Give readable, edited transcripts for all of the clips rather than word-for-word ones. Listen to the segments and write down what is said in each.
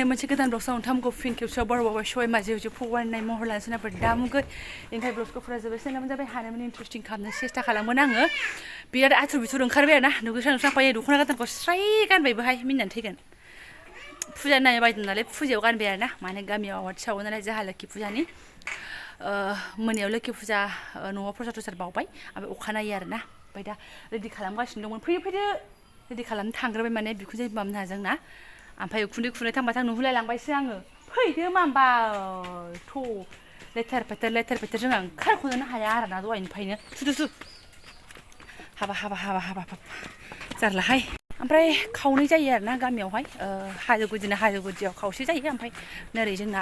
फुङावहायनो मोनसे गोदान ब्लगआव नोंथांमोनखौ फिन खेबसेयाव बराबरबाय सबाय माजे फुवारनाय महर लानो सोनाफोर दामुगै इनिफ्राय ब्लगखौ फुरा जोबोद सोनाम जाबाय हानायमानि इन्टारेस्टिं खालामनो सेस्था खालामगोन आङो बिराद आथुर बिथुर ओंखारबाय आरोना दुगैस्रां लोबस्रां फैयो दख'ना गोदानखौ स्राय गानबायबोहाय मिनिनानै थैगोन फुजा नायनो बायदों नालाय फुजायाव गानबाय आरोना माने गामियाव आवाथि सावो नालाय जोंहा लोखि फुजानि मोनायाव लोखि फुजा न'आव प्रसाद टसाद बावबाय ओमफ्राय अखानायै आरोना ओमफ्राय दा रेडि खालामगासिनो दंमोन फैदो रेडि खालामनो थांग्रोबाय माने बिखुनजो बिमामोनहा जोंना ओमफ्राय उखुन्दै खुनाय थांबाथाय नुहुरलायलांबायसो आङो फैदो मामबा थ' लेथेर फेथेर जोंहा ओंखारख'नोनो हाया आरोना दहायनिफ्रायनो थु हाबा जारलाहाय ओमफ्राय खावनै जायो आरोना गामियावहाय हाजो गुदियाव खावसे जायो ओमफ्राय नोरै जोंना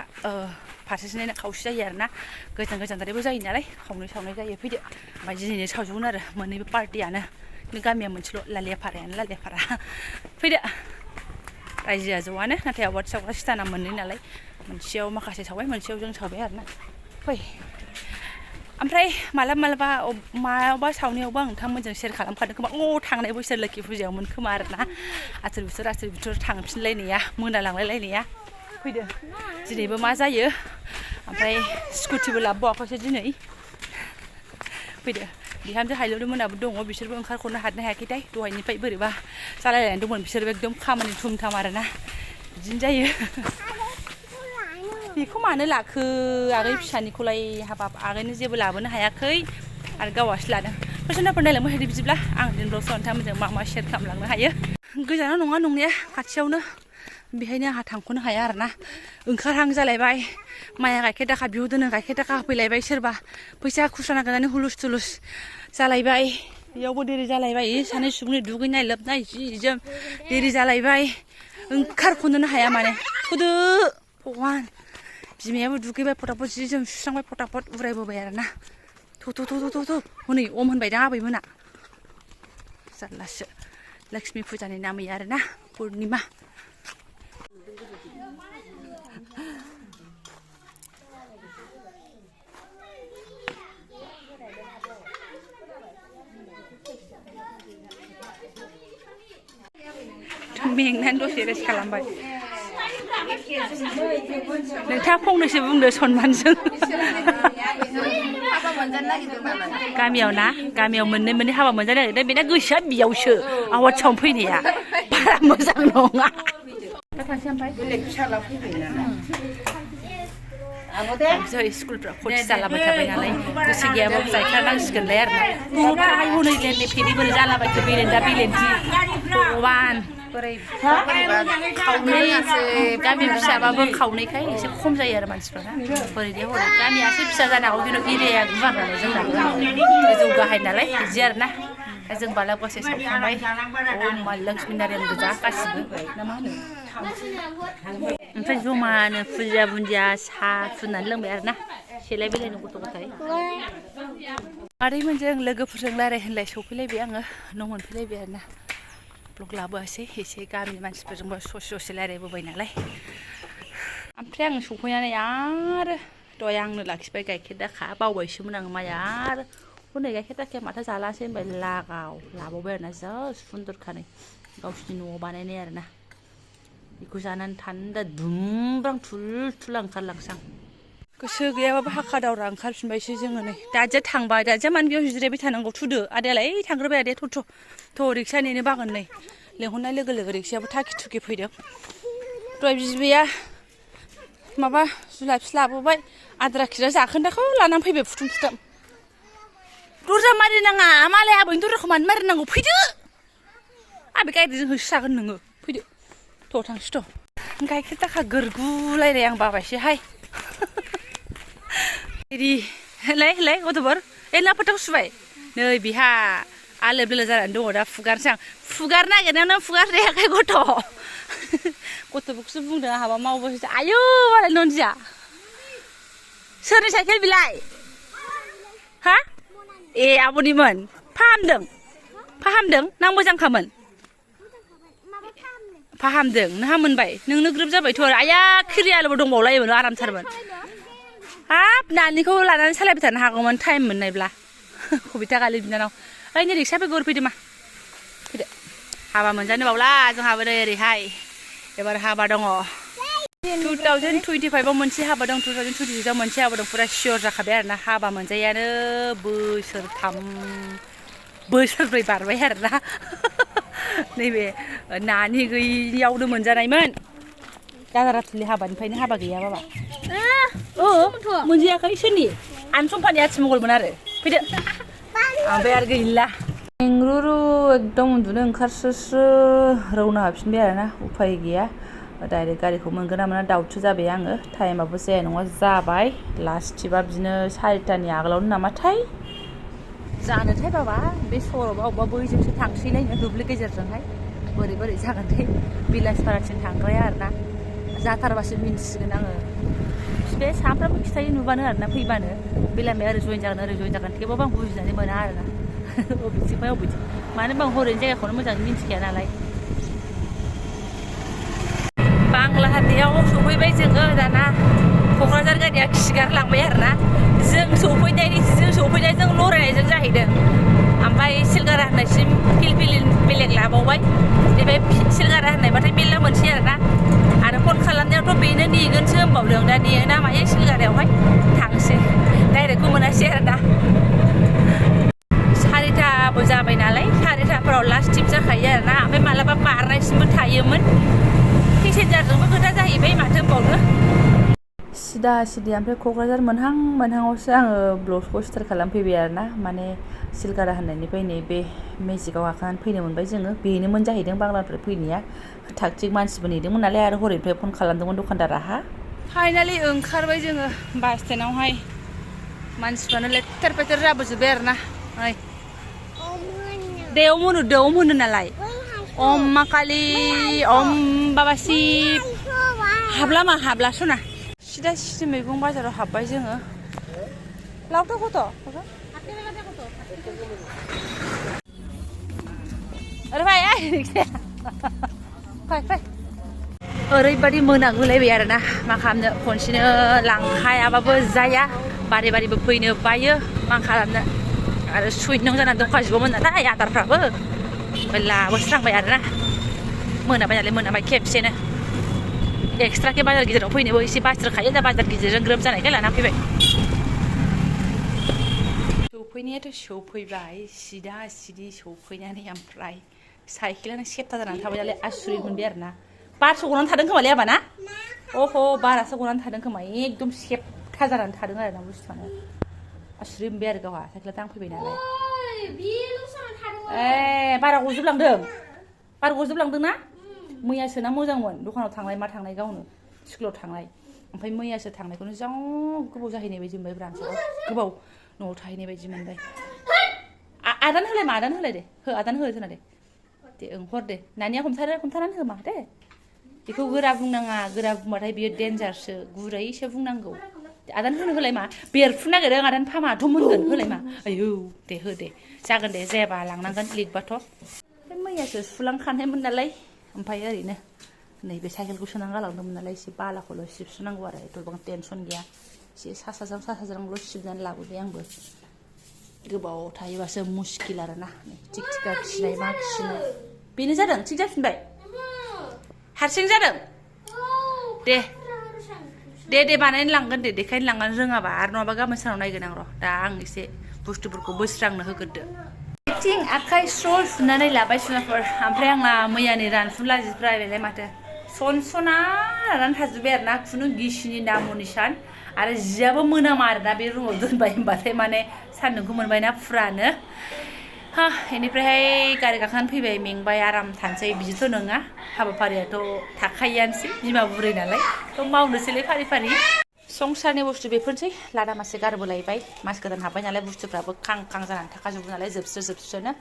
फारसेथिंजायना खावसे जायो आरोना गोजानद्रायबो जायो नालाय खावनै सावनाय जायो फैदो ओमफ्राय दिनैनो सावजोबगोन आरो मोननैबो पार्टियानो गामिया मोनसेल' लालियाफारा फैदो रायजोआ ज'आनो नाथाय आवाथि सावग्रा सिथाना मोननै नालाय मोनसेयाव माखासे सावबाय मोनसेयाव जों सावबाय आरोना फै ओमफ्राय मालाबा मायावबा सावनायावबो आं नोंथांमोनजों शेयार खालामखादों खोमा थांनाय बोसोर लोखि फुजायावमोन खोमा आरोना आथुर बिथुर थांफिनलायनाया मोनालांलायलायनाया फैदो दिनैबो मा जायो ओमफ्राय स्कुटिबो लाबोबावाखैसो दिनै फैदो बिहामजो हायलुरि मोनाबो दङ बिसोरबो ओंखारख'नो हानो हायाखैथाय दहायनिफ्राय बोरैबा जालायलायनाय दंमोन बिसोरबो एकदम खामानि थुमथाम आरोना बिदिनो जायो बेखौ मानो लाखो आगै फिसानिखौलाय हाबाब आगैनो जेबो लाबोनो हायाखै आरो गावासो लादों पेसेन्टफोर नायलांबाय थादो बिदिब्ला आं दिनै ब्लगआव नोंथांमोनजों मा शेयार खालामलांनो हायो गोजानाव नङा नंनाया खाथियावनो बेहायनो आंहा थांख'नो हाया आरोना ओंखारहां जालायबाय माइया गाइखेर दाखा बिहरदोंनो गाइखेर दाखा होफैलायबाय सोरबा फैसा खुस्रा नागिरनानै हुलुस थुलुस जालायबाय बेयावबो देरि जालायबाय सानै सुबुंनि दुगैनाय लोबनाय जि जोम देरि जालायबाय ओंखारख'नोनो हाया माने फुदो भगवान बिमायाबो दुगैबाय फटाफट जि जोम सुस्रांबाय फटाफट उरायबोबाय आरोना थ' हनै अम होनबायदां आबैमोना जारलासो लक्ष्मी फुजानि नामै आरोना पुर्निमा मेंनानै दसे रेस्ट खालामबाय नोंथाङा फंनैसो बुंदो सनमानजों गामियाव मोननै हाबा मोनजानो नागिरदों बेना गोसोआ बेयावसो आवाज साउन्ड फैनाया बारा मोजां नङा दा थांसै ओमफ्राय स्कुलफ्रा खथि जालाबाय थाबाय नालाय गोसो गैयाबाबो जायखानांसिगोनलाय आरोना हनै लेन्डे फेरि बोरै जालाबायखो बेलेन्थि भगवान खावनै गामि फिसाबाबो खावनैखाय एसे खम जायो आरो मानसिफ्रा बोरैदे हरै गामियासो फिसा जानो हागौ खिन्थु एरियाया गुवार नालाय जोंना गोजौ गाहाय नालाय बिदि आरोना जों बाला गसे सावखांबाय मा लक्ष्मी नारायण गोजा गासिबो ना मा होनो ओमफ्राय जमानो फुजा बुन्दिया साहा फुननानै लोंबाय आरोना सेलाय बेलायनो गथ' गथाय आदैमोनजों लोगोफोरजों रायलाय होनलाय सौफैलायबाय आङो न' मोनफैलायबाय आरोना ब्लग लाबोआसै एसे गामिनि मानसिफोरजोंबो ससे रायलायबोबाय नालाय ओमफ्राय आङो सफैनानै आरो दहाय आंनो लाखिबाय गाइखेर दाखा बावबायसोमोन आङो माया आरो हनै गाइखेर दाखाया माथो जालासै होनबाय लाबावबाय आरोना जा सुन्दरखानै गावसिनि न'आव बानायनाय आरोना बेखौ जानानै थान्दा दुमब्रां थुल ओंखारलांसां गोसो गैयाबाबो हाखा दावरा ओंखारफिनबायसो जोङो नै दादिया थांबाय दादिया मानो बेयाव जिरायबाय थानांगौ थुदो आदायालाय थांग्रोबाय आदाया थ' रिक्सा नेनो बागोन नै लेंहरनाय लोगो रिक्सायाबो थाखि थुखि फैदों दहाय बिबैया माबा जुलाफि लाबोबाय आद्रा खिरा जाखोन्दाखौ लानानै फैबाय फुथुम दरजा मारिनाङा मालाय आबैनि दरजाखौ मानो मारिनांगौ फैदो आबै गायदेरजों होसोजागोन नोङो फैदो थ' थांसै थ' गाइखेर दाखा गोरगुलायनाय आं बाबायसोहाय होलाय गथ'फोर ना फोथाखौ सुबाय नै बिहा आलो बेलो जानानै दङ दा फुगारनोसै आं फुगार नागिरनायावनो फुगारनायाखै गथ'फोरखौसो बुंदों आंहाबा मावबोसो आयौ मालाय नन्दिया सोरनि साइकेल बिलाय हा ए आब'निमोन फाहामदों ना मोजांखामोन फाहामदों नोंहा मोनबाय नोंनो ग्रोब जाबायथ' आया खिरियालबो दंबावलायोमोन आरामथारमोन हाब नानिखौ लानानै सालायबाय थानो हागौमोन टाइम मोननायब्ला कबिता गालि बिनानाव ओइ रिक्सा फैगौ फैदो मा फैदो हाबा मोनजानो बावला जोंहाबो नै ओरैहाय एबार हाबा दङ 2025आव मोनसे हाबा दं 2026आव मोनसे हाबा दं पुरा सियर जाखाबाय आरोना हाबा मोनजायानो बोसोरब्रै बारबाय आरोना नैबे नानि गैयियावनो मोनजानायमोन दादाराथुलि हाबानिफ्रायनो हाबा गैया बाबा मोनजायाखै सोरनि आनसम्फानि आथिमंगलमोन आरो फैदो ओमफ्राय आरो गैला मेंरुरु एकदम उन्दुनो ओंखारस्रोस्रो रौना हाबफिनबाय आरोना उफाय गैया डाइरेक्ट गारिखौ मोनगोन ना मोना दाउटसो जाबाय आङो टाइमाबो जाया नङा जाबाय लास्ट टिपा बिदिनो 4टानि आगोलावनो नामाथाय जानोथाय बाबा बे सरबा अबेबा बैजोंसो थांसैलायनो दुब्लि गेजेरजोंहाय बोरै बोरै जागोनथाय बिलासपाराथिं थांग्राया आरोना जाथारबासो मिन्थिसिगोन आङो बे सामफ्रामबो खिथायो नुबानो आरोना फैबानो बेलामाया ओरै जइन जागोन थेवबाबो आं बुजिनानै मोना आरोना बबेथिंबा बबेथिं मानो होनबा आं हरैनि जायगाखौनो मोजाङै मिन्थिखाया नालाय बांला हाथायाव सफैबाय जोङो दाना क'क्राझार गारिया खिगारलांबाय आरोना जों सफैनायजों लरायनायजों जाहैदों ओमफ्राय सिलगारा होननायसिम फिलफिलि बेलेग लाबावबाय बेनिफ्राय सिलगारा होननायबाथाय मेरला मोनसै आरोना आरो फन खालामनायावथ' बेनो नेगोनसो होनबावदों दा नेयो ना मायो सिलगारायावहाय थांसै डाइरेक्टबो मोनासै आरोना 4टाबो जाबाय नालाय 4टाफोराव लास्ट टिप जाखायो आरोना ओमफ्राय मालाबा बारनायसिमबो थायोमोन पेसेन्जारजोंबो खोथा जाहैबाय माथो होनबावनो सिदा ओमफ्राय क'क्राझार मोनहाङावसो आङो ब्लगखौ स्टार्ट खालामफैबाय आरोना माने सिलगारा होननायनिफ्राय नैबे मेजिकआव गाखोनानै फैनो मोनबाय जोङो बेनोमोन जाहैदों बांलानिफ्राय फैनाया थागथिग मानसिबो नेदोंमोन नालाय आरो हरैनिफ्राय फन खालामदोंमोन दखानदाराहा फाइनालि ओंखारबाय जोङो बास स्टेन्डआवहाय मानसिफ्रानो लेथेर फेथेर जाबोजोब्बाय आरोना ओइ देव मोनो नालाय ओम मा कालि ओम बाबा शिब हाबला सना सिदा सिदा मैगं बाजाराव हाबबाय जोङो लावथा गथ' ओरै फै ओरैबादि मोनागुलायबाय आरोना मा खालामनो खनसेनो लांखायाबाबो जाया बारे बारेबो फैनो बायो मा खालामनो आरो सुइटनं जानानै दंखाजोबोमोन नालाय आदारफ्राबो ओमफ्राय लाबोस्रांबाय आरोना मोनाबाय खेबसेनो एक्सट्राके बाजार गिदिराव फैनोबो एसे बास्रोखायो दा बाजार गिदिरजों ग्रोब जानायखाय लाना फैबाय सौफैनायाथ' सौफैबाय सिदा सिदि सौफैनानै ओमफ्राय साइकेलानो सेबथा जानानै थाबाय नालाय आसुरित मोनबाय आरोना बारसो गनानै थादों खोमालै आबाना अह बारासो गनानै थादों खोमा एकदम सेबथा जानानै थादों आरोना बुस्थुआनो आसुरित मोनबाय आरो गावहा साइकेला दांफैबाय नालाय बारा गजोबलांदों ना मैयासोना मोजांमोन दखानाव थांनाय मा थांनाय गावनो स्कुलाव थांनाय ओमफ्राय मैयासो थांनायखौनो जा गोबाव जाहैनाय बायदि मोनबाय ब्रान्सआव गोबाव न'आव थाहैनाय बायदि मोनबाय आदान होलाय दे आदान हो जोंना दे हर दे नानिया हमथानानै हो मा दे बेखौ गोरा बुंनाङा गोरा बुंबाथाय बियो डेन्जारसो गुरैसो बुंनांगौ आदान होलाय मा बेरफुनो नागिरदों आदान फामाथ' मोनगोन होलाय मा आयौ दे हो दे जागोन दे जायाबा लांनांगोन लिकबाथ' मैयासो सुलांखानायमोन नालाय ओमफ्राय ओरैनो नैबे साइकेलखौ सोनानै गालांदोंमोन नालाय एसे बालाखौल' सिबसुनांगौ आरो एथ'बां टेनसन गैया एसे सा साज्रांल' सिबनानै लाबोबाय आंबो गोबाव थायोबासो मुस्किल आरोना थिक थिका खिनाय मा खिनो बेनो जादों थिक जाफिनबाय हारसिं जादों दे बानायनो लांगोन दे देखायनो लांगोन रोङाबा आरो नङाबा गाबोन सानाव नायगोन आं र' दा आं एसे बुस्थुफोरखौ बोस्रांनो होग्रोदो आथिं आखाइ स्र' सुनानै लाबाय सुनाफोर ओमफ्राय आंना मैयानि रानफुनला जिफ्रा बेलाय माथो सनसना राननानै थाजोब्बाय आरोना खुनु गिसिनि नामु निसान आरो जियाबो मोनामा आरोना बे रुमाव दोनबाय होनबाथाय माने सान्दुंखौ मोनबायना फुरानो बेनिफ्रायहाय गारि गाखोनानै फैबाय मेंबाय आराम थानोसै बिदिथ' नङा हाबाफारियाथ' थाखायोआनोसै बिमा बुरै नालाय थ' मावनोसैलाय फारि फारि संसारनि बुस्थु बेफोरनोसै लादा मासे गारबोलायबाय मास गोदान हाबबाय नालाय बुस्थुफ्राबो खां जानानै थाखाजोबो नालाय जोबस्रोनो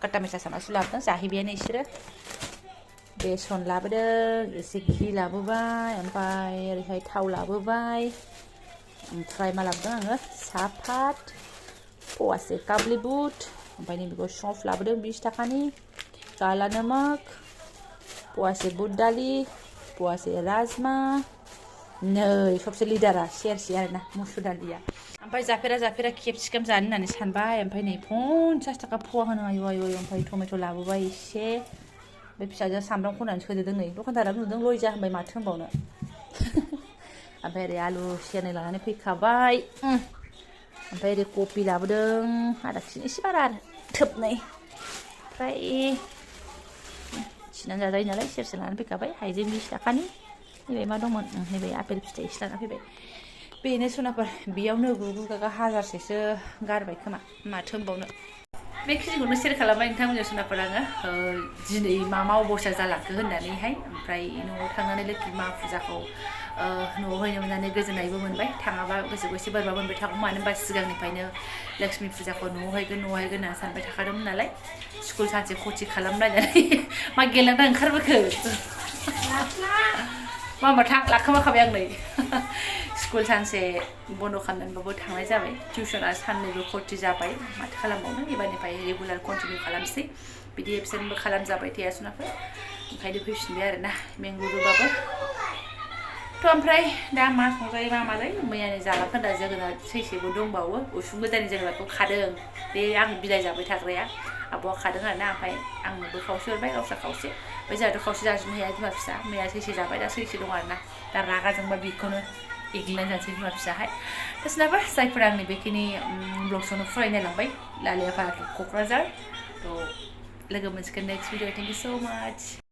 काटा मेसा सानासो लाबोदों जाहैबायानो बिसोरो बेसन लाबोदों एसे घि लाबोबाय ओमफ्राय ओरैहाय थाव लाबोबाय ओमफ्राय मा लाबोदों आङो सापात पवासे काबुलि बुट ओमफ्राय नैबेखौ सौंफ लाबोदों 20 थाखानि काला नमक पवासे बुट दालि पवासे राजमा नै सबसे लिडारा सेरसे आरोना मुसुर दालिया ओमफ्राय जाफेरा खेबसेगाम जानो होननानै सानबाय ओमफ्राय नै 50 थाखा फवा होनो आयु ओमफ्राय टमेट' लाबोबाय एसे बे फिसाजों सामब्राम खनानै सोदेरदों नै दखानदारा नुदों लय जा होनबाय माथो होनबावनो ओमफ्राय ओरै आलु सेरनै लानानै फैखाबाय ओमफ्राय ओरै कफि लाबोदों आधा केजिनि एसे बारा आरो थोबनै ओमफ्राय थिनानै जाजायो नालाय सेरसे लानानै फैखाबाय हाइजें 20 थाखानि नैबे मा दंमोन नैबे आपेल फिथाइ एसे लाना फैबाय बेनो सनाफोर बेयावनो गुगु गागा हाजारसेसो गारबाय खोमा माथो होनबावनो बेखिनिखौनो शेयार खालामबाय नोंथांमोनजों सनाफोर आङो दिनै मा अबस्था जालांखो होननानैहाय ओमफ्राय न'आव थांनानै लोखि मा फुजाखौ न'आव हैनो मोननानै गोजोननायबो मोनबाय थाङाबा गोसोखौ एसे बोरैबा मोनबाय थागौ मानो होनबा सिगांनिफ्रायनो लक्ष्मी फुजाखौ न'आव हैगोन होननानै सानबाय थाखादोंमोन नालाय स्कुल सानसे खथि खालामलायनानै मा गेलेनानै ओंखारबोखो मा थां लाखोमाखाबाय आं नै स्कुल सानसे बन्द खालामनानैबाबो थांनाय जाबाय टिउसना साननैबो खथि जाबाय माथो खालामबावनो एबारनिफ्राय रेगुलार कन्टिनिउ खालामसै बिदि एबसेन्टबो खालामजाबाय थाया सनाफोर ओंखायनो फैफिनबाय आरोना मेंगुरुबाबो थ' ओमफ्राय दा मा संजायो मा मालाय मैयानि जालाखोन्दा जोगोनार सैसेबो दंबावो उसुं गोदाननि जोगोनारखौ खादों बे आं बिलाइ जाबाय थाग्राया आब'आ खादों आरोना ओमफ्राय आंनोबो खावसे हरबाय गावस्रा खावसे ओमफ्राय जोंहाथ' खावसे जाजोबनो हाया बिमा फिसा मैया सैसे जाबाय दा सैसे दं आरोना दा रागा जोंबा बेखौनो एग्लिनानै जानोसै बिमा फिसाहाय दा सोरनाबा जायफोरा आंनि बेखिनि ब्लग्सआवनो फरायनो लांबाय लालिया पार्क क'क्राझार थ' लोगो मोनसिगोन नेक्स्ट भिडिअ थेंक इउ स' माच